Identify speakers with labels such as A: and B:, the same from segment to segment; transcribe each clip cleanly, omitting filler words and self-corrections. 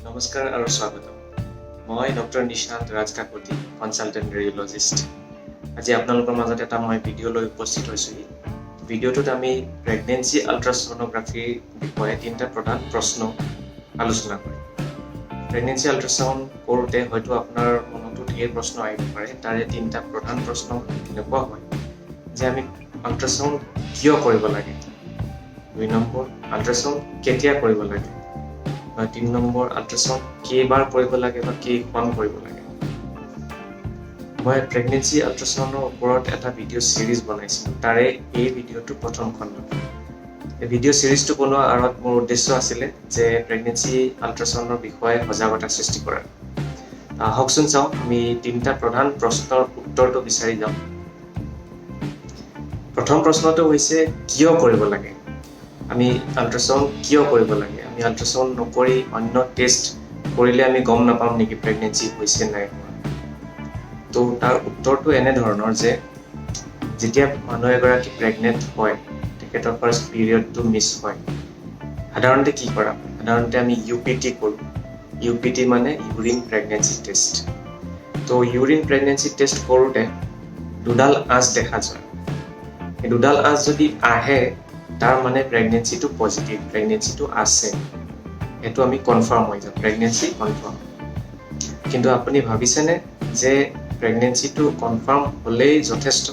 A: নমস্কাৰ আৰু স্বাগতম। মই doctor Nishant Rajkakati, consultant radiologist. আজি আপোনালোকৰ মাজত এটা মই ভিডিঅ' লৈ উপস্থিত হৈছোঁহি। ভিডিঅ'টোত আমি প্ৰেগনেঞ্চি আল্ট্ৰাছ'ন'গ্ৰাফিৰ বিষয়ে তিনিটা প্ৰধান প্ৰশ্ন আলোচনা কৰিম। প্ৰেগনেঞ্চি আল্ট্ৰাচাউণ্ড কৰোঁতে হয়তো আপোনাৰ মনতো ঢেৰ প্ৰশ্ন আহিব পাৰে। তাৰে তিনিটা প্ৰধান প্ৰশ্ন এনেকুৱা হয় যে আমি আল্ট্ৰাচাউণ্ড কিয় কৰিব লাগে, 2 নম্বৰ আল্ট্ৰাচাউণ্ড কেতিয়া কৰিব লাগে বা 3 নম্বৰ আল্ট্ৰাচাউণ্ড কেইবাৰ কৰিব লাগে বা কেইখন কৰিব লাগে। মই প্ৰেগনেঞ্চি আল্ট্ৰাচাউণ্ডৰ ওপৰত এটা ভিডিঅ' ছিৰিজ বনাইছিলোঁ। তাৰে এই ভিডিঅ'টো প্ৰথম খণ্ড। এই ভিডিঅ' ছিৰিজটো বনোৱাৰ আঁৰত মোৰ উদ্দেশ্য আছিলে যে প্ৰেগনেঞ্চি আল্ট্ৰাচাউণ্ডৰ বিষয়ে সজাগতা সৃষ্টি কৰা। আহকচোন চাওঁ, আমি তিনিটা প্ৰধান প্ৰশ্নৰ উত্তৰটো বিচাৰি যাওঁ। প্ৰথম প্ৰশ্নটো হৈছে, কিয় কৰিব লাগে? আমি আল্ট্ৰাচাউণ্ড কিয় কৰিব লাগে? আমি আল্ট্ৰাচাউণ্ড নকৰি অন্য টেষ্ট কৰিলে আমি গম নাপাম নেকি প্ৰেগনেঞ্চি হৈছে নাই হোৱা? তো তাৰ উত্তৰটো এনেধৰণৰ যে যেতিয়া মানুহ এগৰাকী প্ৰেগনেণ্ট হয়, তেখেতৰ ফাৰ্ষ্ট পিৰিয়ডটো মিছ হয়, সাধাৰণতে কি কৰা হয়? সাধাৰণতে আমি ইউ পি টি কৰোঁ। ইউ পি টি মানে ইউৰিন প্ৰেগনেঞ্চি টেষ্ট। তো ইউৰিন প্ৰেগনেঞ্চি টেষ্ট কৰোঁতে দুডাল আঁচ দেখা যায়। এই দুডাল আঁচ যদি আহে, তাৰ মানে প্ৰেগনেঞ্চিটো পজিটিভ, প্ৰেগনেঞ্চিটো আছে, সেইটো আমি কনফাৰ্ম হৈ যাওঁ, প্ৰেগনেঞ্চি কনফাৰ্ম। কিন্তু আপুনি ভাবিছেনে যে প্ৰেগনেঞ্চিটো কনফাৰ্ম হ'লেই যথেষ্ট?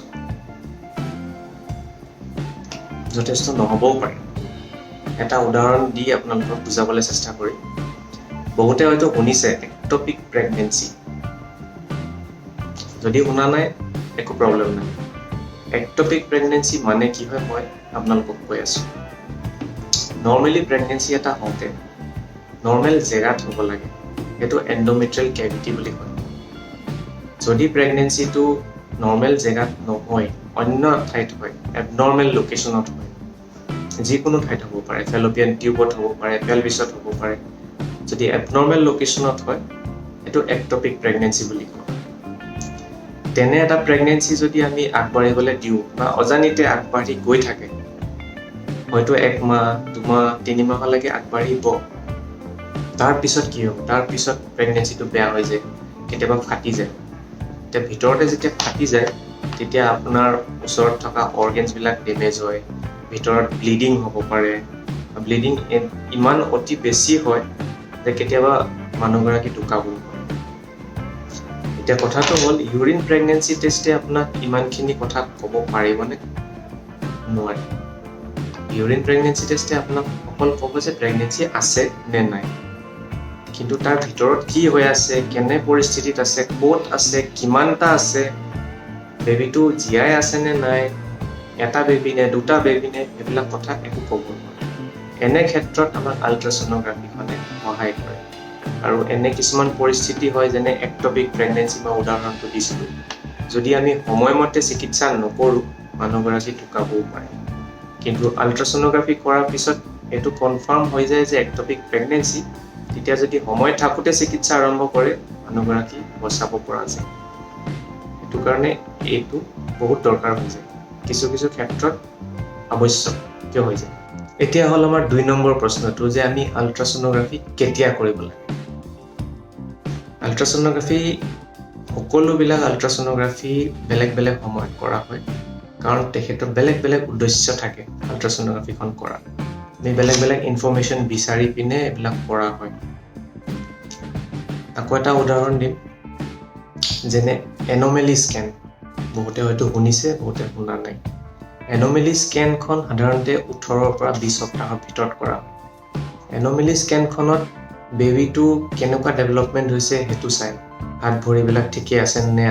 A: যথেষ্ট নহ'বও পাৰে। এটা উদাহৰণ দি আপোনালোকক বুজাবলৈ চেষ্টা কৰিম। বহুতে হয়তো শুনিছে এক্টপিক প্ৰেগনেঞ্চি। যদি শুনা নাই, একো প্ৰব্লেম নাই। এক্টপিক প্ৰেগনেঞ্চি মানে কি হয়, মই আপোনালোকক কৈ আছোঁ। নৰ্মেলি প্ৰেগনেঞ্চি এটা হওঁতে নৰ্মেল জেগাত হ'ব লাগে, সেইটো এণ্ডোমেট্ৰিয়েল কেভিটি বুলি কয়। যদি প্ৰেগনেঞ্চিটো নৰ্মেল জেগাত নহয়, অন্য ঠাইত হয়, এবনৰ্মেল লোকেশ্যনত হয়, যিকোনো ঠাইত হ'ব পাৰে, ফেলোপিয়ান টিউবত হ'ব পাৰে, পেলভিছত হ'ব পাৰে, যদি এবনৰ্মেল লোকেশ্যনত হয়, সেইটো এক্টপিক প্ৰেগনেঞ্চি বুলি কয়। তেনে এটা প্ৰেগনেঞ্চি যদি আমি আগবাঢ়িবলৈ দিওঁ বা অজানিতে আগবাঢ়ি গৈ থাকে, হয়তো 1 মাহ, 2 মাহ, 3 মাহলৈকে আগবাঢ়িব। তাৰপিছত কি হ'ব? তাৰপিছত প্ৰেগনেঞ্চিটো বেয়া হৈ যায়, কেতিয়াবা ফাটি যায়। এতিয়া ভিতৰতে যেতিয়া ফাটি যায়, তেতিয়া আপোনাৰ ওচৰত থকা অৰ্গেনছবিলাক ডেমেজ হয়, ভিতৰত ব্লিডিং হ'ব পাৰে। ব্লিডিং ইমান অতি বেছি হয় যে কেতিয়াবা মানুহগৰাকী ঢুকাবও পাৰে। এতিয়া কথাটো হ'ল, ইউৰিন প্ৰেগনেঞ্চি টেষ্টে আপোনাক ইমানখিনি কথা ক'ব পাৰিবনে? নোৱাৰে। ইউৰিন প্ৰেগনেঞ্চি টেষ্টে আপোনাক অকল ক'ব যে প্ৰেগনেঞ্চি আছে নে নাই, কিন্তু তাৰ ভিতৰত কি হৈ আছে, কেনে পৰিস্থিতিত আছে, ক'ত আছে, কিমানটা আছে, বেবীটো জীয়াই আছে নে নাই, এটা বেবী নে দুটা বেবী নে, এইবিলাক কথা একো ক'ব নোৱাৰে। এনে ক্ষেত্ৰত আমাক আল্ট্ৰাছ'ন'গ্ৰাফিখনে সহায় কৰে। আৰু এনে কিছুমান পৰিস্থিতি হয়, যেনে এক্টপিক প্ৰেগনেঞ্চি, মই উদাহৰণটো দিছিলোঁ, যদি আমি সময়মতে চিকিৎসা নকৰোঁ, মানুহগৰাকী ঢুকাবও পাৰে। কিন্তু আল্ট্ৰাছ'ন'গ্ৰাফি কৰাৰ পিছত এইটো কনফাৰ্ম হৈ যায় যে এক্টপিক প্ৰেগনেঞ্চি, তেতিয়া যদি সময় থাকোঁতে চিকিৎসা আৰম্ভ কৰে, মানুহগৰাকী বচাব পৰা যায়। সেইটো কাৰণে এইটো বহুত দৰকাৰ হৈ যায়, কিছু কিছু ক্ষেত্ৰত আৱশ্যকীয় হৈ যায়। এতিয়া হ'ল আমাৰ 2 নম্বৰ প্ৰশ্নটো যে আমি আল্ট্ৰাছ'ন'গ্ৰাফি কেতিয়া কৰিব লাগে। আল্ট্ৰাছ'ন'গ্ৰাফি, সকলোবিলাক আল্ট্ৰাছ'ন'গ্ৰাফি বেলেগ বেলেগ সময়ত কৰা হয়, কাৰণ তেখেতৰ বেলেগ বেলেগ উদ্দেশ্য থাকে। আল্ট্ৰাছ'ন'গ্ৰাফিখন কৰা আমি বেলেগ বেলেগ ইনফৰ্মেশ্যন বিচাৰি পিনে এইবিলাক কৰা হয়। আকৌ এটা উদাহৰণ দিম, যেনে এন'মেলি স্কেন। বহুতে হয়তো শুনিছে, বহুতে শুনা নাই। এন'মেলি স্কেনখন সাধাৰণতে 18ৰ পৰা 20 সপ্তাহৰ ভিতৰত কৰা হয়। এন'মেলি স্কেনখনত বেবীটো কেনেকুৱা ডেভেলপমেণ্ট হৈছে সেইটো চায়, হাত ভৰিবিলাক ঠিকে আছে নে,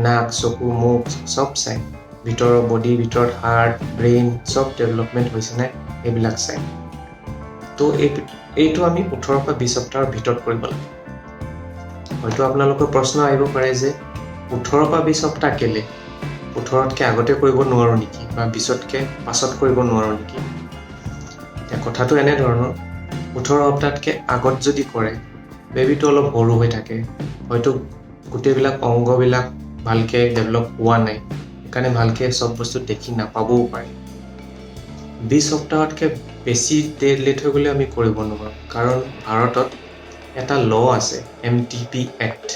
A: নাক, চকু, মুখ চব চায়, ভিতৰৰ বডিৰ ভিতৰত হাৰ্ট, ব্ৰেইন চব ডেভেলপমেণ্ট হৈছে নাই, এইবিলাক চায়। তো এইটো আমি 18ৰ পৰা 20 সপ্তাহৰ ভিতৰত কৰিব লাগে। হয়তো আপোনালোকৰ প্ৰশ্ন আহিব পাৰে যে 18ৰ পৰা 20 সপ্তাহ কেলে? 18তকৈ আগতে কৰিব নোৱাৰোঁ নেকি বা 20তকৈ পাছত কৰিব নোৱাৰোঁ নেকি? এতিয়া কথাটো এনেধৰণৰ, 18 সপ্তাহতকৈ আগত যদি কৰে, বেবীটো অলপ সৰু হৈ থাকে, হয়তো গোটেইবিলাক অংগবিলাক ভালকৈ ডেভেলপ হোৱা নাই, সেইকাৰণে ভালকৈ চব বস্তু দেখি নাপাবও পাৰে। 20 সপ্তাহতকৈ বেছি লেট হৈ গ'লে আমি কৰিব নোৱাৰোঁ, কাৰণ ভাৰতত এটা ল' আছে, MTP act.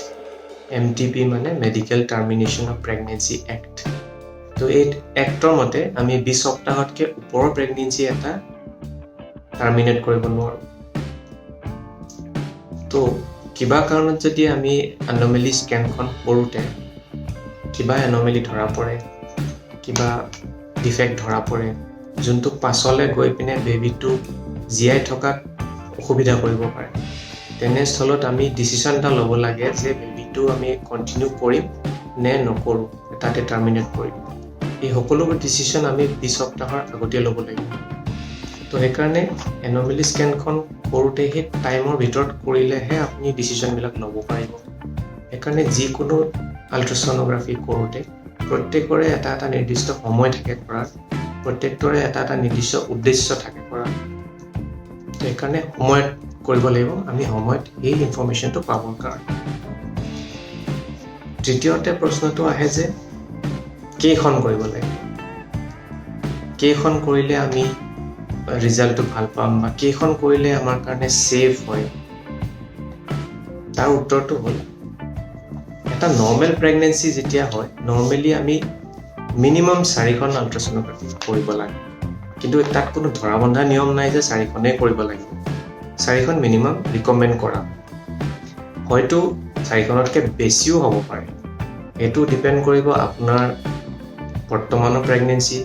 A: MTP মানে Medical Termination of Pregnancy Act। তো এই এক্টৰ মতে আমি 20 সপ্তাহতকৈ ওপৰৰ প্ৰেগনেঞ্চি এটা টাৰ্মিনেট কৰিব নোৱাৰোঁ। তো কিবা কাৰণত যদি আমি এন'মেলি স্কেনখন কৰোঁতে কিবা এন'মেলি ধৰা পৰে, কিবা ডিফেক্ট ধৰা পৰে, যোনটো পাছলৈ গৈ পিনে বেবীটো জীয়াই থকাত অসুবিধা কৰিব পাৰে, তেনেস্থলত আমি ডিচিশ্যন এটা ল'ব লাগে যে বেবীটো আমি কণ্টিনিউ কৰিম নে নকৰোঁ, তাতে টাৰ্মিনেট কৰিম। এই সকলোবোৰ ডিচিশ্যন আমি 20 সপ্তাহৰ আগতে ল'ব লাগিব। তো সেইকাৰণে এন'মেলি স্কেনখন কৰোঁতে সেই টাইমৰ ভিতৰত কৰিলেহে আপুনি ডিচিশ্যনবিলাক ল'ব পাৰিব। সেইকাৰণে যিকোনো আল্ট্ৰাছ'ন'গ্ৰাফি কৰোঁতে প্ৰত্যেকৰে এটা এটা নিৰ্দিষ্ট সময় থাকে কৰাৰ, প্ৰত্যেকটোৰে এটা এটা নিৰ্দিষ্ট উদ্দেশ্য থাকে কৰাৰ। সেইকাৰণে সময়ত কৰিব লাগিব, আমি সময়ত এই ইনফৰ্মেশ্যনটো পাবৰ কাৰণে। তৃতীয়তে প্ৰশ্নটো আহে যে কেইখন কৰিব লাগিব, কেইখন কৰিলে আমি ৰিজাল্টটো ভাল পাম বা কেইখন কৰিলে আমাৰ কাৰণে ছেফ হয়। তাৰ উত্তৰটো হ'ল, এটা নৰ্মেল প্ৰেগনেঞ্চি যেতিয়া হয়, নৰ্মেলি আমি মিনিমাম চাৰিখন আল্ট্ৰাছ'ন'গ্ৰাফি কৰিব লাগে। কিন্তু তাত কোনো ধৰা বন্ধা নিয়ম নাই যে চাৰিখনেই কৰিব লাগিব। চাৰিখন মিনিমাম ৰিকমেণ্ড কৰা, হয়তো চাৰিখনতকৈ বেছিও হ'ব পাৰে। সেইটো ডিপেণ্ড কৰিব আপোনাৰ বৰ্তমানৰ প্ৰেগনেঞ্চি,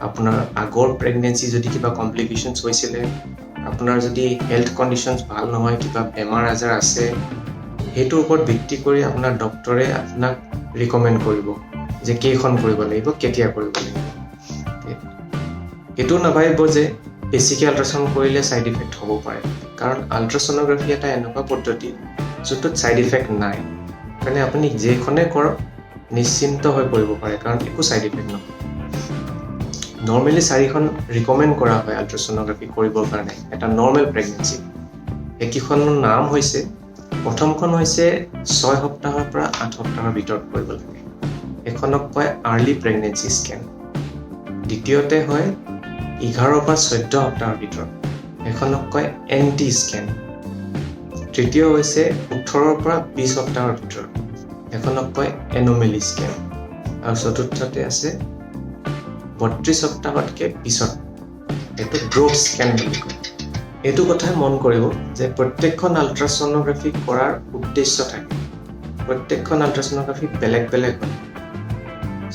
A: আপোনাৰ আগৰ প্ৰেগনেঞ্চি যদি কিবা কমপ্লিকেশ্যনছ হৈছিলে, আপোনাৰ যদি হেল্থ কণ্ডিশ্যনছ ভাল নহয়, কিবা বেমাৰ আজাৰ আছে, সেইটোৰ ওপৰত ভিত্তি কৰি আপোনাৰ ডক্টৰে আপোনাক ৰিকমেণ্ড কৰিব যে কেইখন কৰিব লাগিব, কেতিয়া কৰিব লাগিব। এইটো নাভাবিব যে বেছিকৈ আল্ট্ৰাচাউণ্ড কৰিলে ছাইড ইফেক্ট হ'ব পাৰে, কাৰণ আল্ট্ৰাছ'ন'গ্ৰাফি এটা এনেকুৱা পদ্ধতি যোনটোত ছাইড ইফেক্ট নাই। সেইকাৰণে আপুনি যেইখনে কৰক, নিশ্চিন্ত হৈ কৰিব পাৰে, কাৰণ একো ছাইড ইফেক্ট নহয়। নৰ্মেলি চাৰিখন ৰিকমেণ্ড কৰা হয় আল্ট্ৰাছ'ন'গ্ৰাফি কৰিবৰ কাৰণে এটা নৰ্মেল প্ৰেগনেঞ্চি। সেইকেইখনৰ নাম হৈছে, প্ৰথমখন হৈছে 6 সপ্তাহৰ পৰা 8 সপ্তাহৰ ভিতৰত কৰিব লাগে, সেইখনক কয় আৰ্লি প্ৰেগনেঞ্চি স্কেন। দ্বিতীয়তে হয় 11ৰ পৰা 14 সপ্তাহৰ ভিতৰত, সেইখনক কয় এন টি স্কেন। তৃতীয় হৈছে 18ৰ পৰা 20 সপ্তাহৰ ভিতৰত, সেইখনক কয় এন'মেলি স্কেন। আৰু চতুৰ্থতে আছে 32 সপ্তাহতকৈ পিছত, সেইটো গ্ৰ'থ স্কেন বুলি কয়। এইটো কথাই মন কৰিব যে প্ৰত্যেকখন আল্ট্ৰাছ'ন'গ্ৰাফি কৰাৰ উদ্দেশ্য থাকে। প্ৰত্যেকখন আল্ট্ৰাছ'ন'গ্ৰাফি বেলেগ বেলেগ হয়,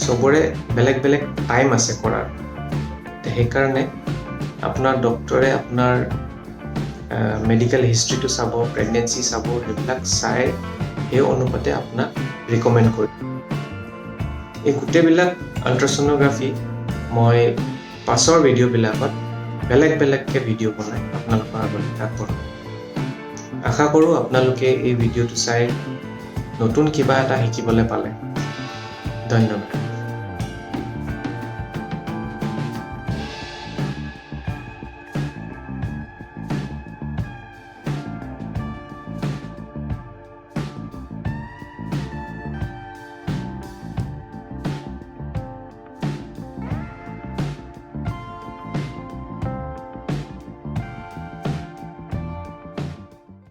A: চবৰে বেলেগ বেলেগ টাইম আছে কৰাৰ। সেইকাৰণে আপোনাৰ ডক্টৰে আপোনাৰ মেডিকেল হিষ্ট্ৰীটো চাব, প্ৰেগনেঞ্চি চাব, সেইবিলাক চাই সেই অনুপাতে আপোনাক ৰিকমেণ্ড কৰিব। এই গোটেইবিলাক আল্ট্ৰাছ'ন'গ্ৰাফি মই পাছৰ ভিডিঅ'বিলাকত বেলেগ বেলেগকৈ ভিডিঅ' বনাই আপোনালোকৰ আগত আগবঢ়াম। আশা কৰোঁ আপোনালোকে এই ভিডিঅ'টো চাই নতুন কিবা এটা শিকিবলৈ পালে। ধন্যবাদ।